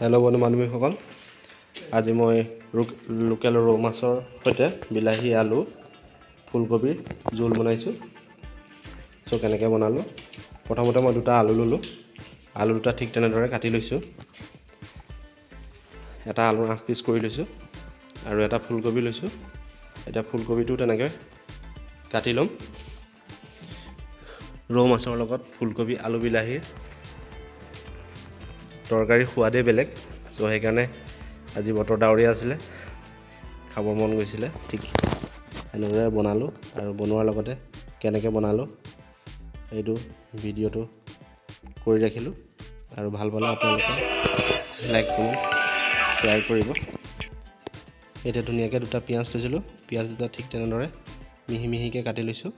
Hello' বন্ধু বান্ধৱীসকল, আজি মই লোকেল ৰৌ মাছৰ সৈতে বিলাহী আলু ফুলকবিৰ জোল বনাইছোঁ। চ' কেনেকৈ বনালোঁ, প্ৰথমতে মই দুটা আলু ল'লোঁ। আলু দুটা ঠিক তেনেদৰে কাটি লৈছোঁ। এটা আলুৰ 8 পিচ কৰি লৈছোঁ আৰু এটা ফুলকবি লৈছোঁ। এতিয়া ফুলকবিটো তেনেকৈ কাটি ল'ম। ৰৌ মাছৰ লগত ফুলকবি আলু বিলাহীৰ তৰকাৰীৰ সোৱাদেই বেলেগ। চ' সেইকাৰণে আজি বতৰ ডাৱৰীয়া আছিলে, খাব মন গৈছিলে, ঠিক এনেদৰে বনালোঁ। আৰু বনোৱাৰ লগতে কেনেকৈ বনালোঁ সেইটো ভিডিঅ'টো কৰি ৰাখিলোঁ। আৰু ভাল পালে আপোনালোকে লাইক কমেণ্ট শ্বেয়াৰ কৰিব। এতিয়া ধুনীয়াকৈ দুটা পিঁয়াজ লৈছিলোঁ। পিঁয়াজ দুটা ঠিক তেনেদৰে মিহি মিহিকৈ কাটি লৈছোঁ।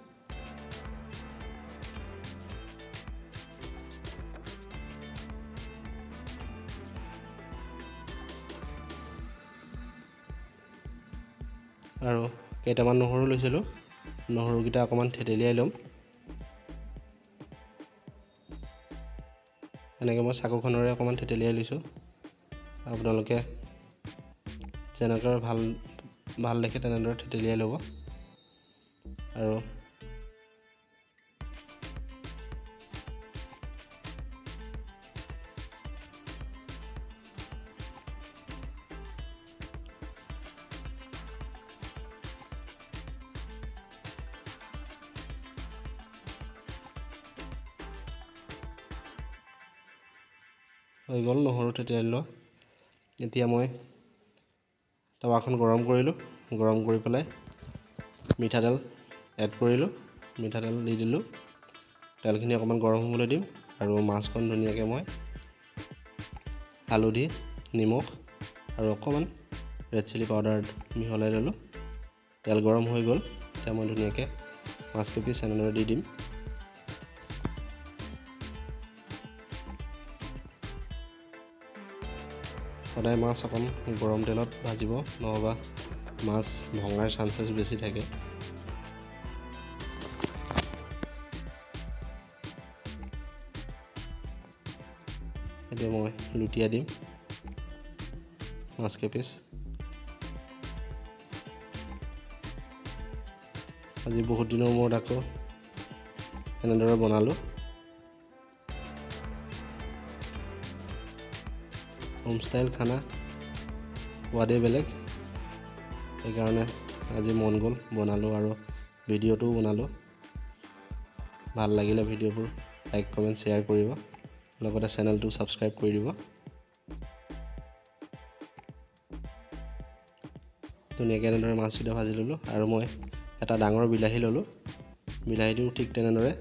আৰু কেইটামান নহৰু লৈছিলোঁ। নহৰুকেইটা অকণমান থেতেলিয়াই ল'ম। এনেকৈ মই চাকুখনেৰে অকণমান থেতেলিয়াই লৈছোঁ। আপোনালোকে যেনেদৰে ভাল ভাল দেখে তেনেদৰে থেতেলিয়াই ল'ব। আৰু হৈ গ'ল নহৰু থেতেলিয়াই লোৱা। এতিয়া মই তাৱাখন গৰম কৰিলোঁ। গৰম কৰি পেলাই মিঠাতেল এড কৰিলোঁ। মিঠাতেল দি দিলোঁ। তেলখিনি অকণমান গৰম হ'বলৈ দিম। আৰু মাছখন ধুনীয়াকৈ মই হালধি, নিমখ আৰু অকণমান ৰেড চিলি পাউডাৰ মিহলাই ল'লোঁ। তেল গৰম হৈ গ'ল। এতিয়া মই ধুনীয়াকৈ মাছকেইপিচ এনেদৰে দি দিম। সদায় মাছ অকণ গৰম তেলত ভাজিব, নহ'বা মাছ ভঙাৰ চান্সেছ বেছি থাকে। এতিয়া মই লুটিয়াই দিম মাছকেইপিচ। আজি বহুত দিনৰ মূৰত আকৌ এনেদৰে বনালোঁ। হোমষ্টাইল খানা সোৱাদেই বেলেগ, সেইকাৰণে আজি মন গ'ল বনালোঁ আৰু ভিডিঅ'টোও বনালোঁ। ভাল লাগিলে ভিডিঅ'বোৰ লাইক কমেণ্ট শ্বেয়াৰ কৰিব, লগতে চেনেলটো ছাবস্ক্ৰাইব কৰি দিব। ধুনীয়াকৈ এনেদৰে মাছ দুটা ভাজি ল'লোঁ। আৰু মই এটা ডাঙৰ বিলাহী ল'লোঁ। বিলাহীটো ঠিক তেনেদৰে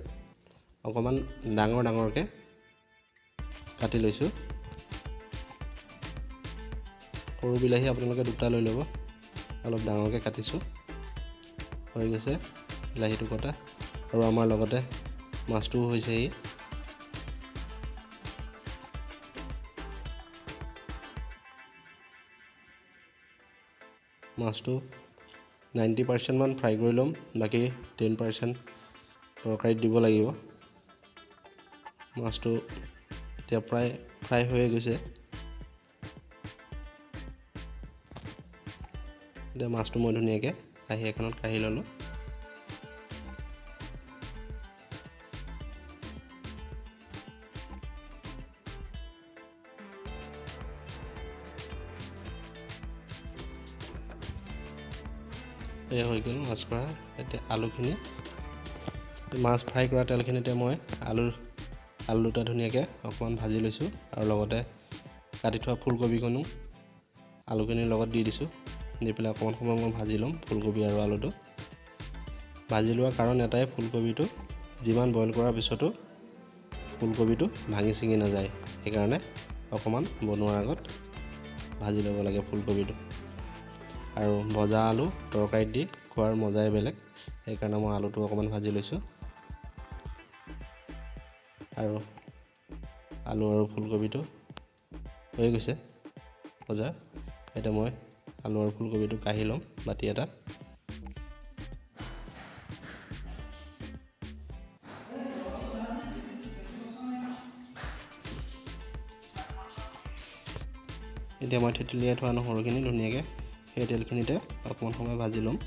অকণমান ডাঙৰ ডাঙৰকৈ কাটি লৈছোঁ। সৰু বিলাহী আপোনালোকে দুটা লৈ ল'ব, অলপ ডাঙৰকৈ কাটিছোঁ। হৈ গৈছে বিলাহীটো কটা। আৰু আমাৰ লগতে মাছটোও হৈছেহি। মাছটো 90% মান ফ্ৰাই কৰি ল'ম, বাকী 10% তৰকাৰীত দিব লাগিব। মাছটো এতিয়া প্ৰায় ফ্ৰাই হৈয়ে গৈছে। এতিয়া মাছটো মই ধুনীয়াকৈ কাঁহী এখনত কাঢ়ি ল'লোঁ। এয়া হৈ গ'ল মাছ কৰা। এতিয়া আলুখিনি, মাছ ফ্ৰাই কৰা তেলখিনিতে মই আলু দুটা ধুনীয়াকৈ অকণমান ভাজি লৈছোঁ। আৰু লগতে কাটি থোৱা ফুলকবিকণো আলুখিনিৰ লগত দি দিছোঁ। দি পেলাই অকণমান সময় মই ভাজি ল'ম ফুলকবি আৰু আলুটো। ভাজি লোৱাৰ কাৰণ এটাই, ফুলকবিটো যিমান বইল কৰাৰ পিছতো ফুলকবিটো ভাঙি ছিঙি নাযায়, সেইকাৰণে অকণমান বনোৱাৰ আগত ভাজি ল'ব লাগে ফুলকবিটো। আৰু ভজা আলু তৰকাৰীত দি খোৱাৰ মজাই বেলেগ, সেইকাৰণে মই আলুটো অকণমান ভাজি লৈছোঁ। আৰু আলু আৰু ফুলকবিটো হৈ গৈছে ভজা। এতিয়া মই আলু আৰু ফুলকবিটো কাঢ়ি ল'ম বাতি এটাত। এতিয়া মই থেতেলিয়াই থোৱা নহৰুখিনি ধুনীয়াকৈ সেই তেলখিনিতে অকণমান সময় ভাজি ল'ম।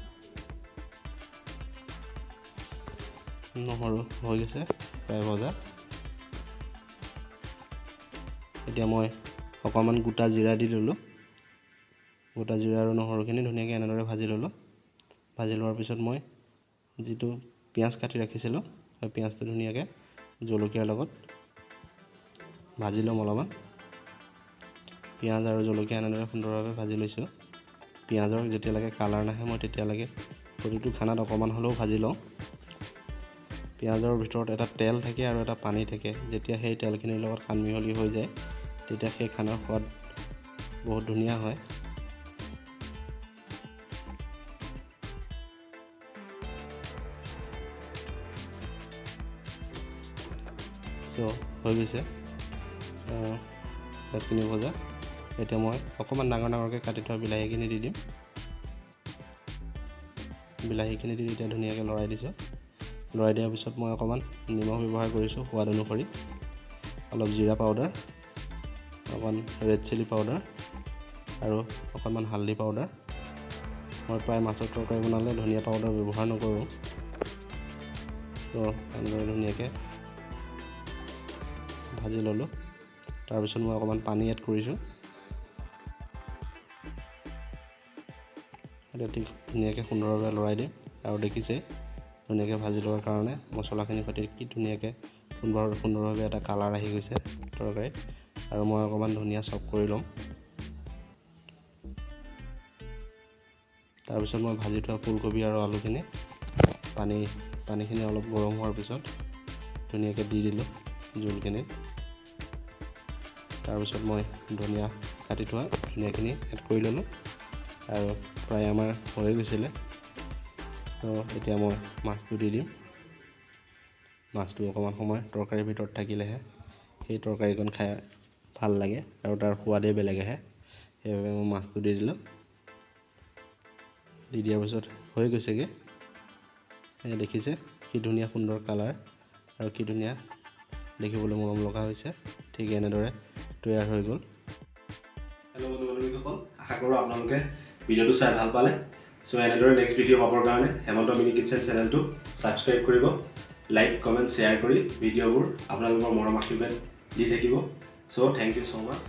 নহৰু হৈ গৈছে প্ৰায় ভজা। এতিয়া মই অকণমান গোটা জিৰা দি ল'লোঁ। গোটা জিৰা আৰু নহৰুখিনি ধুনীয়াকৈ এনেদৰে ভাজি ল'লোঁ। ভাজি লোৱাৰ পিছত মই যিটো পিঁয়াজ কাটি ৰাখিছিলোঁ সেই পিঁয়াজটো ধুনীয়াকৈ জলকীয়াৰ লগত ভাজি ল'ম অলপমান। পিঁয়াজ আৰু জলকীয়া এনেদৰে সুন্দৰভাৱে ভাজি লৈছোঁ। পিঁয়াজৰ যেতিয়ালৈকে কালাৰ নাহে মই তেতিয়ালৈকে প্ৰতিটো খানাত অকণমান হ'লেও ভাজি লওঁ। পিঁয়াজৰ ভিতৰত এটা তেল থাকে আৰু এটা পানী থাকে, যেতিয়া সেই তেলখিনিৰ লগত সান মিহলি হৈ যায় তেতিয়া সেই খানাৰ সোৱাদ বহুত ধুনীয়া হয়। চ' হৈ গৈছে পিঁয়াজখিনি ভজা। এতিয়া মই অকণমান ডাঙৰ ডাঙৰকৈ কাটি থোৱা বিলাহীখিনি দি দিম। বিলাহীখিনি দি এতিয়া ধুনীয়াকৈ লৰাই দিছোঁ। লৰাই দিয়াৰ পিছত মই অকণমান নিমখ ব্যৱহাৰ কৰিছোঁ সোৱাদ অনুসৰি, অলপ জিৰা পাউডাৰ, অকণমান ৰেড চিলি পাউডাৰ আৰু অকণমান হালধি পাউডাৰ। মই প্ৰায় মাছৰ তৰকাৰী বনালে ধনিয়া পাউডাৰ ব্যৱহাৰ নকৰোঁ। চ' এনেদৰে ধুনীয়াকৈ ভাজি ল'লোঁ। তাৰপিছত মই অকণমান পানী এড কৰিছোঁ। এতিয়া ঠিক ধুনীয়াকৈ সুন্দৰভাৱে লৰাই দিম। আৰু দেখিছে ধুনীয়াকৈ ভাজি লোৱাৰ কাৰণে মছলাখিনিৰ সৈতে কি ধুনীয়াকৈ সুন্দৰভাৱে এটা কালাৰ আহি গৈছে তৰকাৰীত। আৰু মই অকণমান ধুনীয়া চপ কৰি ল'ম। তাৰপিছত মই ভাজি থোৱা ফুলকবি আৰু আলুখিনি পানীখিনি অলপ গৰম হোৱাৰ পিছত ধুনীয়াকৈ দি দিলোঁ জোলখিনিত। তাৰপিছত মই ধনিয়া কাটি থোৱা ধনিয়াখিনি এড কৰি ল'লোঁ আৰু প্ৰায় আমাৰ হৈ গৈছিলে। তো এতিয়া মই মাছটো দি দিম। মাছটো অকণমান সময় তৰকাৰীৰ ভিতৰত থাকিলেহে সেই তৰকাৰীকণ খাই ভাল লাগে আৰু তাৰ সোৱাদেই বেলেগ আহে। সেইবাবে মই মাছটো দি দিলোঁ। দি দিয়াৰ পিছত হৈ গৈছেগৈ। দেখিছে কি ধুনীয়া সুন্দৰ কালাৰ আৰু কি ধুনীয়া দেখিবলৈ মৰম লগা হৈছে। ঠিক এনেদৰে তৈয়াৰ হৈ গ'ল। হেল্ল' বন্ধু বান্ধৱীসকল, আশা কৰোঁ আপোনালোকে ভিডিঅ'টো চাই ভাল পালে। চ' এনেদৰে নেক্সট ভিডিঅ' পাবৰ কাৰণে হেমন্ত মিনি কিটচেন চেনেলটো ছাবস্ক্ৰাইব কৰিব, লাইক কমেণ্ট শ্বেয়াৰ কৰি ভিডিঅ'বোৰ আপোনালোকৰ মৰম আশীৰ্বাদ দি থাকিব। So thank you so much.